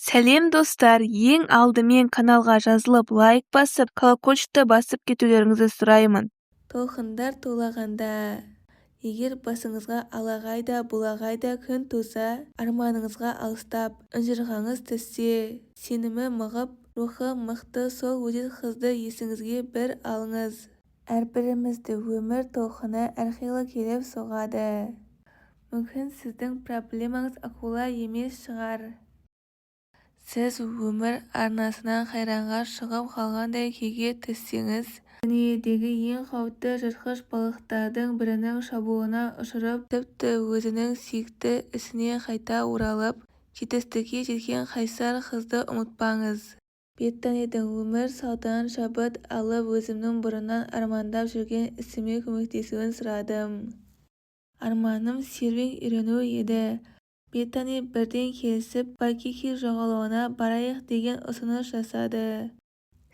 Сәлем, достар! Ең алдымен каналға жазылып, лайк басып, колокольчикті басып кетулеріңізді сұраймын. Толқындар тулағанда, егер басыңызға алағай да, бұлағай да күн туса, арманыңызға алыстап, ұнжырғаңыз түссе, сенімі мығып, рухы мықты сол өжет қызды есіңізге бір алыңыз. Әрбірімізді өмір толқыны әрқилы келіп соғады. Мүмкін, сіздің проблемаңыз акула емес шығар. Сіз өмір арнасынан қайраңға шығып қалғандай күйге түссеңіз, дүниедегі ең қауіпті жыртқыш балықтардың бірінің шабуылына ұшырап, тіпті өзінің сүйікті ісіне қайта оралып, жетістікке жеткен қайсар қызды ұмытпаңыз. Беттанидің өмір салтынан шабыт алып, өзімнің бұрыннан армандап жүрген ісіме көмектесуін сұрадым. Арманым серфинг үйрену еді. Беттани бірден келісіп, Вайкики жағалауына барайық деген ұсыныс жасады.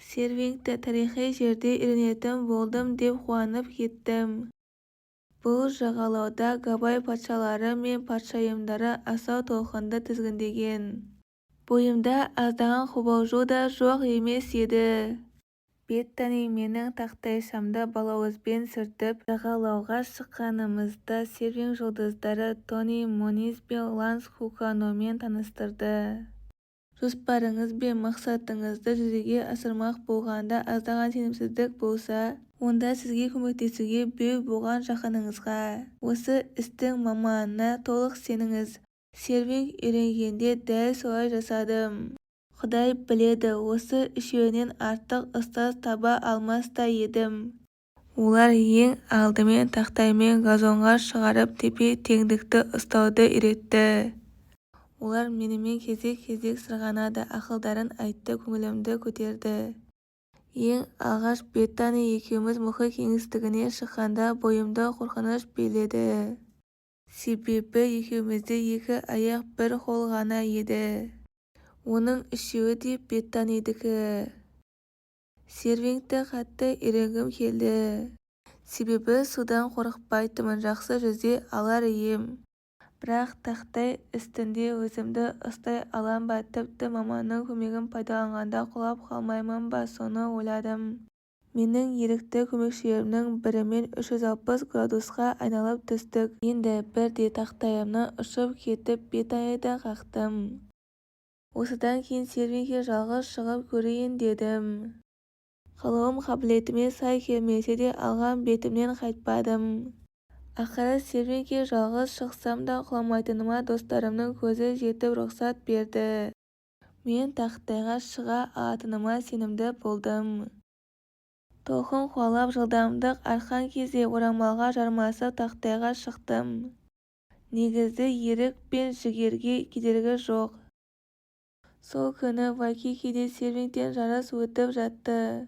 Серфингті тарихи жерде үйренетін болдым деп қуанып кеттім. Бұл жағалауда Гавай патшалары мен патшайымдары асау толқынды тізгіндеген. Бойымда аздаған қобалжу да жоқ емес еді. Беттани менің тақтайшамды балауызбен сүртіп, жағалауға шыққанымызда серфинг жұлдыздары Тони Мониз бен Ланс Куканомен таныстырды. Жоспарыңыз бен мақсатыңызды жүзеге асырмақ болғанда аздаған сенімсіздік болса, онда сізге көмектесуге бел буған жақыныңызға, осы істің маманына толық сеніңіз. Серфинг үйренгенде дәл солай жасадым. Құдай біледі, осы үшеуінен артық ұстаз таба алмас та едім. Олар ең алдымен тақтаймен газонға шығарып тепе-теңдікті ұстауды үйретті. Олар менімен кезек-кезек сырғанады, ақылдарын айтты, көңілімді көтерді. Ең алғаш Беттани екеуміз мұхит кеңістігіне шыққанда бойымды қорқыныш биледі. Себебі екеумізде екі аяқ, бір қол ғана еді. Оның үшеуі де Беттанидікі. Серфингті қатты үйренгім келді. Себебі судан қорықпайтынмын, жақсы жүзе алар ем. Бірақ тақтай үстінде өзімді ұстай алам ба, тіпті маманның көмегін пайдаланғанда құлап қалмаймын ба, соны ойладым. Менің ерікті көмекшілерімнің бірімен 360 градусқа айналып түстік. Енді бірде тақтайымнан ұшып кетіп Беттаниді қақтым. Осыдан кейін серфингке жалғыз шығып көрейін дедім. Қалауым қабілетіме сай келмесе де алған бетімнен қайтпадым. Ақыры серфингке жалғыз шықсам да құламайтыныма достарымның көзі жетіп рұқсат берді. Мен тақтайға шыға алатыныма сенімді болдым. Толқын қуалап жылдамдық артқан кезде орамалға жармасып тақтайға шықтым. Негізі ерік пен жігерге кедергі жоқ. Сол күні Вайкикиде серфингтен жарыс өтіп жатты.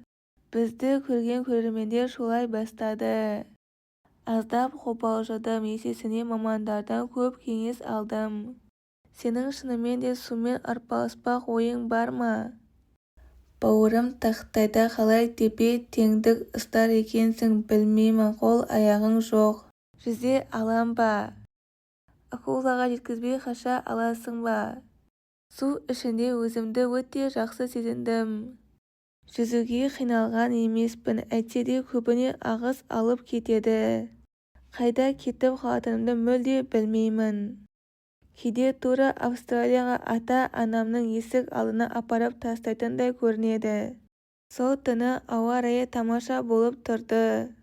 Бізді көрген көрермендер шулай бастады. Аздап қобалжыдым, есесіне мамандардан көп кеңес алдым. Сенің шынымен де сумен арпалыспақ ойың бар ма? Бауырым, тақтайда қалай тепе-теңдік ұстар екенсің, білмеймін, қол-аяғың жоқ. Жүзе алам ба? Акулаға жеткізбей қаша аласың ба? Су ішінде өзімді өте жақсы сезіндім. Жүзуге қиналған емеспін, әйтсе де көбіне ағыс алып кетеді. Қайда кетіп қалатынымды мүлде білмеймін. Кейде тура Австралияға ата-анамның есік алдына апарып тастайтындай көрінеді. Сол түні ауа райы тамаша болып тұрды.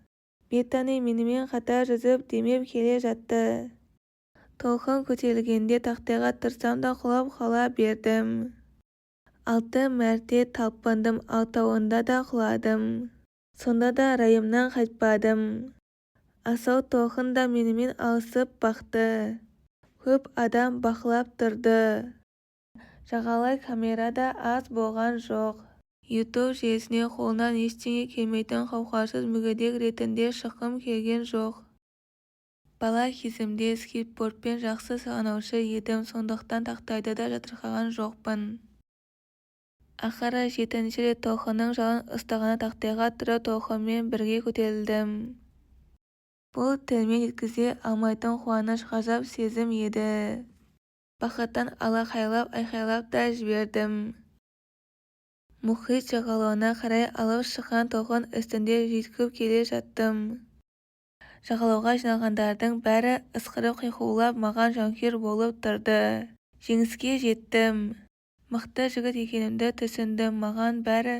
Беттани менімен қатар жүзіп демеп келе жатты. Толқын көтерілгенде тақтайға тұрсам да құлап қала бердім. Алты мәрте талпындым, алтауында да құладым. Сонда да райымнан қайтпадым. Асау толқын да менімен алысып бақты. Көп адам бақылап тұрды. Жағалай камера да аз болған жоқ. YouTube желісіне қолынан ештеңе келмейтін қауқарсыз мүгедек ретінде шыққым келген жоқ. Бала кезімде скейтбордпен жақсы сырғанаушы едім, сондықтан тақтайды да жатырқаған жоқпын. Ақыры жетінші рет толқынның жалын ұстағанда тақтайға тұрып толқынмен бірге көтерілдім. Бұл тілмен жеткізе алмайтын қуаныш, ғажап сезім еді. Бақыттан алақайлап айқайлап та жібердім. Мұхит жағалауына қарай алып шыққан толқын үстінде жүйткіп келе жаттым. Жағалауға жиналғандардың бәрі ысқырып қиқулап маған жанкүйер болып тұрды. Жеңіске жеттім. Мықты жігіт екенімді түсіндім. Маған бәрі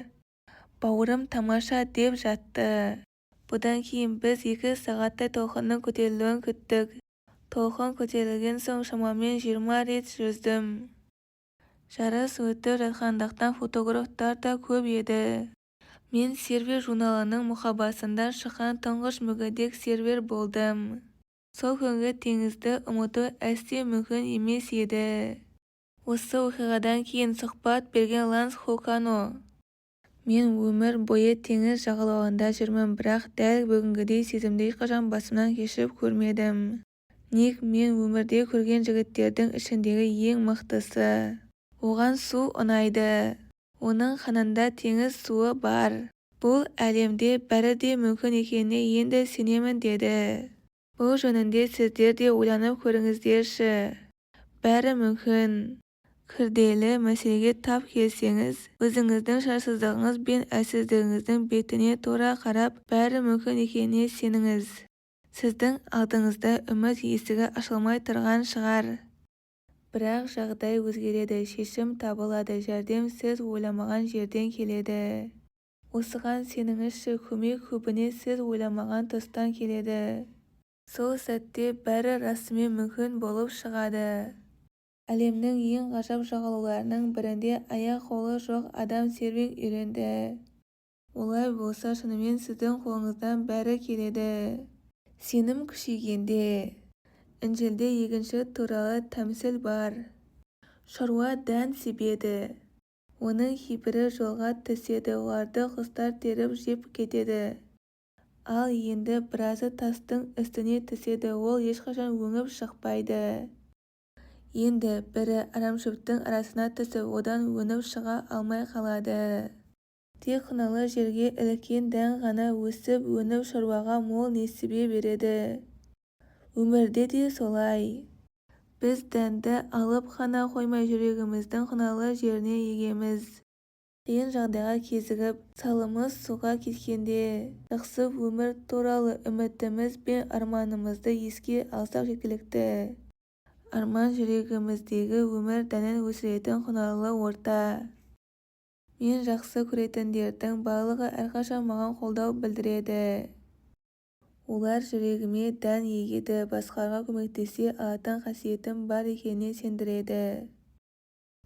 «Бауырым, тамаша!» деп жатты. Бұдан кейін біз 2 сағаттай толқынның көтерілуін күттік. Толқын көтерілген соң шамамен 20 рет жүздім. Жарыс өтіп жатқандықтан фотографтар да көп еді. Мен «Серфер» журналының мұқабасында шыққан тұңғыш мүгедек серфер болдым. Сол күнгі теңізді ұмыту әсте мүмкін емес еді. Осы оқиғадан кейін сұхбат берген Ланс Хокано: «Мен өмір бойы теңіз жағалауында жүрмін, бірақ дәл бүгінгідей сезімді ешқашан басымнан кешіріп көрмедім. Ник мен өмірде көрген жігіттердің ішіндегі ең мықтысы. Оған су ұнайды. Оның қанында теңіз суы бар. Бұл әлемде бәрі де мүмкін екеніне енді сенемін», – деді. Бұл жөнінде сіздер де ойланып көріңіздерші. Бәрі мүмкін. Күрделі мәселеге тап келсеңіз, өзіңіздің шарасыздығыңыз бен әлсіздігіңіздің бетіне тура қарап, бәрі мүмкін екеніне сеніңіз. Сіздің алдыңызда үміт есігі ашылмай тұрған шығар. Бірақ жағдай өзгереді, шешім табылады, жәрдем сіз ойламаған жерден келеді. Осыған сеніңізші, көмек көбіне сіз ойламаған тұстан келеді. Сол сәтте бәрі расымен мүмкін болып шығады. Әлемнің ең ғажап жағалауларының бірінде аяқ-қолы жоқ адам серфинг үйренді. Олай болса, шынымен сіздің қолыңыздан бәрі келеді. Сенім күшейгенде. Інжілде егінші туралы тәмсіл бар. Шаруа дән себеді. Оның кейбірі жолға түседі, оларды құстар теріп жеп кетеді. Ал енді біразы тастың үстіне түседі, ол ешқашан өңіп шықпайды. Енді бірі арамшөптің арасына түсіп, одан өніп шыға алмай қалады. Тек құнарлы жерге іліккен дән ғана өсіп-өніп, шаруаға мол несібе береді. Өмірде де солай. Біз дәнді алып қана қоймай, жүрегіміздің құнарлы жеріне егеміз. Қиын жағдайға кезігіп, салымыз суға кеткенде, жақсы өмір туралы үмітіміз бен арманымызды еске алсақ жеткілікті. Арман жүрегіміздегі өмір дәнін өсіретін құнарлы орта. Мен жақсы көретіндердің барлығы әрқашан маған қолдау білдіреді. Олар жүрегіме дән егеді, басқаларға көмектесе алатын қасиетім бар екеніне сендіреді.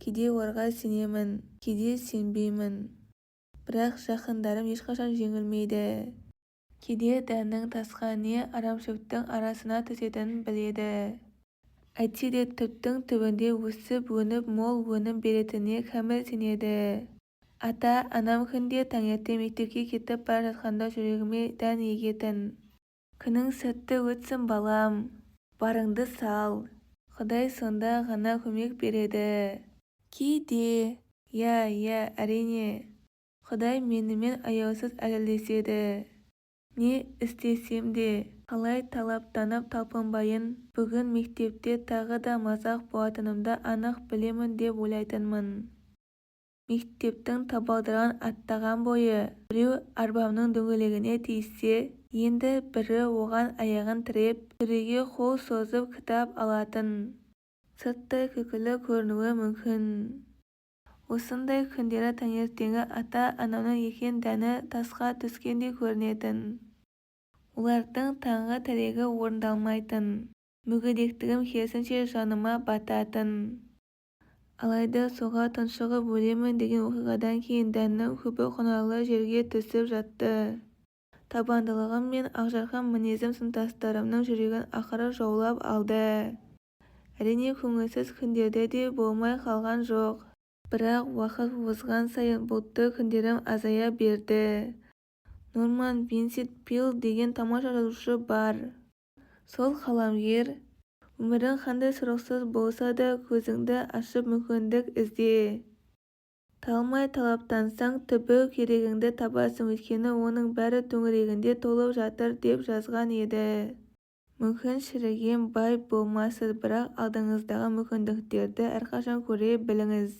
Кейде оларға сенемін, кейде сенбеймін. Бірақ жақындарым ешқашан жеңілмейді. Кейде дәннің тасқа не арамшөптің арасына түсетінін біледі. Әйтсе де түптің түбінде өсіп-өніп мол өнім беретініне кәміл сенеді. Ата-анам күнде таңертең мектепке кетіп бара жатқанда жүрегіме дән егетін. Күнің сәтті өтсін, балам. Барыңды сал. Құдай сонда ғана көмек береді. Кейде, иә, иә, әрине. Құдай менімен аяусыз әзілдеседі. Не істесем де, қалай талаптанып талпынбайын, бүгін мектепте тағы да мазақ болатынымды анық білемін деп ойлайтынмын. Мектептің табалдырығын аттаған бойы біреу арбамның дөңгелегіне тиіссе, енді бірі оған аяғын тіреп, сөреге қол созып кітап алатын. Сырттай күлкілі көрінуі мүмкін. Осындай күндері таңертеңгі ата-анамның еккен дәні тасқа түскендей көрінетін. Олардың таңғы тілегі орындалмайтын. Мүгедектігім керісінше жаныма бататын. Алайда суға тұншығып өлемін деген оқиғадан кейін дәннің көбі құнарлы жерге түсіп жатты. Табандылығым мен ақжарқын мінезім сыныптастарымның жүрегін ақыры жаулап алды. Әрине, көңілсіз күндерде де болмай қалған жоқ. Бірақ уақыт озған сайын бұлтты күндерім азая берді. Норман Винсент Пил деген тамаша жазушы бар. Сол қаламгер: «Өмірің қандай сұрықсыз болса да, көзіңді ашып мүмкіндік ізде. Талмай талаптансаң, түбі керегіңді табасың, өйткені оның бәрі төңірегіңде толып жатыр», – деп жазған еді. Мүмкін, шіріген бай болмассыз, бірақ алдыңыздағы мүмкіндіктерді әрқашан көре біліңіз.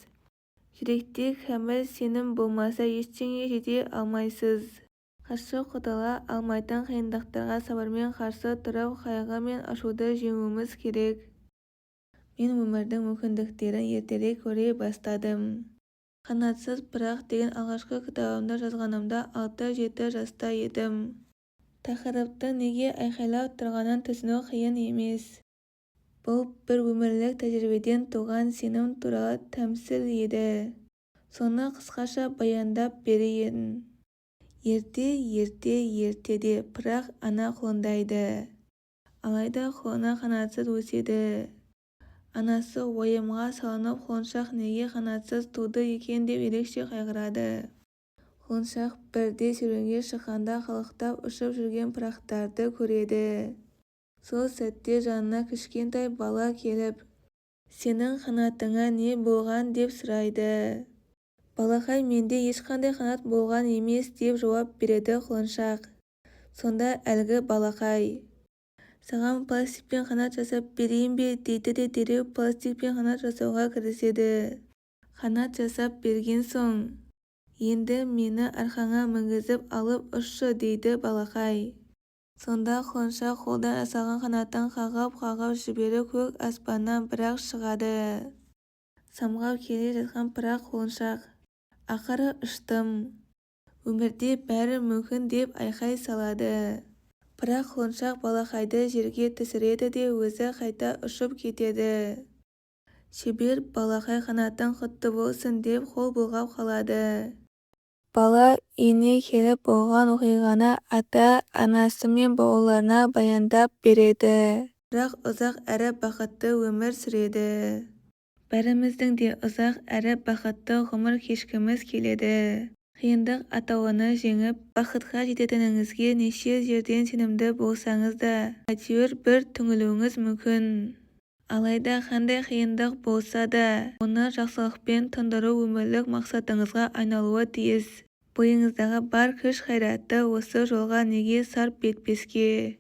Жүректе кәміл сенім болмаса, ештеңеге жете алмайсыз. Қашып құтыла алмайтын қиындықтарға сабырмен қарсы тұрып, қайғы мен ашуды жеңуіміз керек. Мен өмірдің мүмкіндіктерін ертерек көре бастадым. «Қанатсыз пырақ» деген алғашқы кітабымды жазғанымда 6-7 жаста едім. Тақырыптың неге айқайлап тұрғанын түсіну қиын емес. Бұл бір өмірлік тәжірибеден туған сенім туралы тәмсіл еді. Соны қысқаша баяндап берейін. Ерте-ерте ертеде пырақ ана құлындайды. Алайда құлыны қанатсыз өседі. Анасы уайымға салынып, құлыншақ неге қанатсыз туды екен деп ерекше қайғырады. Құлыншақ бірде серуенге шыққанда қалықтап ұшып жүрген пырақтарды көреді. Сол сәтте жанына кішкентай бала келіп, «Сенің қанатыңа не болған?» деп сұрайды. «Балақай, менде ешқандай қанат болған емес», деп жауап береді құлыншақ. Сонда әлгі балақай: «Саған пластикпен қанат жасап берейін бе?» дейді де дереу пластикпен қанат жасауға кіріседі. Қанат жасап берген соң: «Енді мені арқаңа мінгізіп алып ұшшы», дейді балақай. Сонда құлыншақ қолдан жасалған қанатын қағып-қағып жіберіп, көк аспаннан бір-ақ шығады. Самғап келе жатқан пырақ құлыншақ: «Ақыры ұштым! Өмірде бәрі мүмкін!» деп айқай салады. Пырақ құлыншақ балақайды жерге түсіреді де өзі қайта ұшып кетеді. Шебер балақай «Қанатың құтты болсын!» деп қол бұлғап қалады. Бала үйіне келіп болған оқиғаны ата-анасы мен бауырларына баяндап береді. Пырақ ұзақ әрі бақытты өмір сүреді. Бәріміздің де ұзақ әрі бақытты ғұмыр кешкіміз келеді. Қиындық атаулыны жеңіп, бақытқа жететініңізге неше жерден сенімді болсаңыз да, әйтеуір бір түңілуіңіз мүмкін. Алайда қандай қиындық болса да, оны жақсылықпен тындыру өмірлік мақсатыңызға айналуы тиіс. Бойыңыздағы бар күш-қайратты осы жолға неге сарп етпеске?